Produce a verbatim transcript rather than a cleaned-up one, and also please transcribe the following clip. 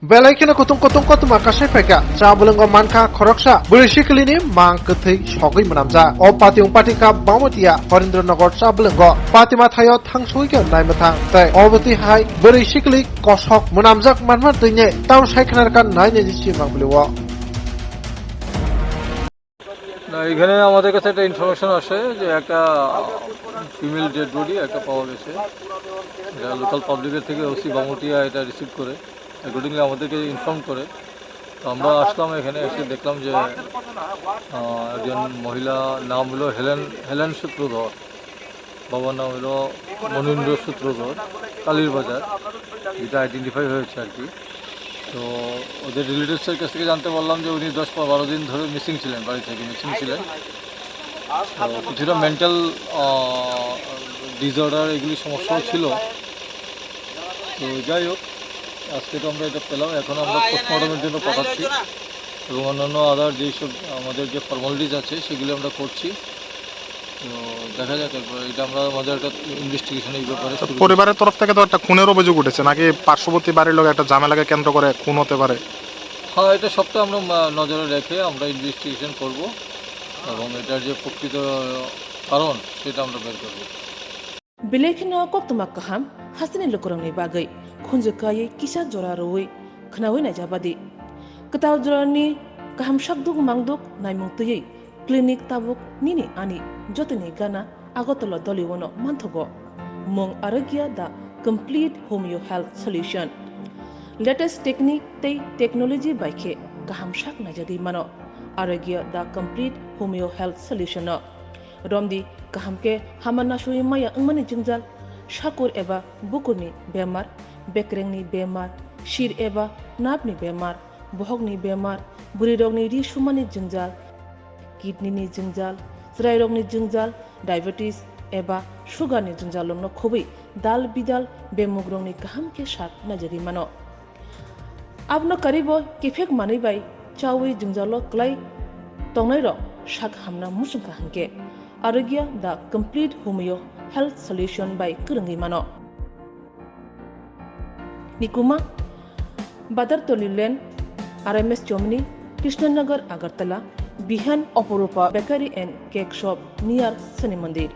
Belai kheno kutung kutung kothoma kasai phaikha. Cha bwlwngo mankha khoroksa bwrwi siklini mang kwthwi sogwi mwnamjak. O patiung patikha Bamatia Horindra Nagar cha bwlwngo. Patima thaio thangsugwi khe naimwthang tei obotwi hai bwrwi sikli kosok mwnamjak manma twini tamo sai khwnarkha nainani si mang bwlio. না, এখানে আমাদের কাছে একটা ইনফরমেশন আসে যে একটা female dead body একটা পাওয়া গেছে। এটা লোকাল পাবলিকের থেকে ওসি বামুটিয়া এটা রিসিভ করে, অ্যাকর্ডিংলি আমাদেরকে ইনফর্ম করে। তো আমরা আসলাম এখানে, এসে দেখলাম যে আহ, একজন মহিলা, নাম হলো হেলেন, হেলেন সূত্রধর। বাবার নাম হলো মনীন্দ্র সূত্রধর, কালীর বাজার, যেটা আইডেন্টিফাই হয়েছে আর কি। তো ওদের রিলেটিভসের কাছ থেকে জানতে পারলাম যে উনি দশ বা বারো দিন ধরে মিসিং ছিলেন, বাড়ি থেকে মিসিং ছিলেন। তো কিছুটা মেন্টাল ডিসঅর্ডার, এগুলি সমস্যাও ছিল। তো যাই হোক, আজকে তো আমরা এটা পেলাম, এখন আমরা পোস্টমর্টমের জন্য পাঠাচ্ছি এবং অন্যান্য আদার যেই সব আমাদের যে ফর্মালিটিস আছে সেগুলি আমরা করছি। তো দেখা যাক, এরপর এটা আমরা আমাদের একটা ইনভেস্টিগেশন এই ব্যাপারে তো শুরু করছি। পরিবারের তরফ থেকে তো একটা খুনের অভিযোগ উঠেছে, নাকি পার্শ্ববর্তী বাড়ির লোক একটা ঝামেলাকে কেন্দ্র করে খুন হতে পারে? হ্যাঁ, এটা সবটা আমরা মা-, নজরে রেখে আমরা ইনভেস্টিগেশন করব এবং এটার যে প্রকৃত কারণ সেটা আমরা বের করব। Belai kheno koktwma kaham hasteni lukurokni bagwi khunju kaiwi kisa jora rwui khwnaui naijabadi. Kwtal jorani kaham sakduk mangduk naimung twiwi clinic tabuk nini ani jotoni gana Agartala Dolio-no manthogo. Mung Arogya the Complete Homeo Health Solution. Latest technique tei technology bai khe kaham sak naijagwi mano. Arogya the Complete Homeo Health Solution-no. Romdi kaham khe hama nasugwi maya wngmani jwngjal, sakur eba bukurni bemar, bekrengni bemar, sir eba nerve-ni bemar, bohokni bemar, bwrwirokni ri sumani jwngjal, kidney-ni jwngjal, chwrairokni jwngjal, diabetes eba sugar-ni jwngjalrokno khobwi dal bidal bemugrokni kaham khe sak naijagwi mano. Abono karwibo kiphek manwi bai chaui jwngjalo kwlai tongnairok sak hamna muchungkha hwnkhe Arogya the Complete Homeo Health Solution bai kwrwngwi mano. Nikuma, Badartoli Lane, R M S Chomni, Krishnanagar, Agartala, Bihan, Oporupa Bakery and Cake Shop near Shani Mandir.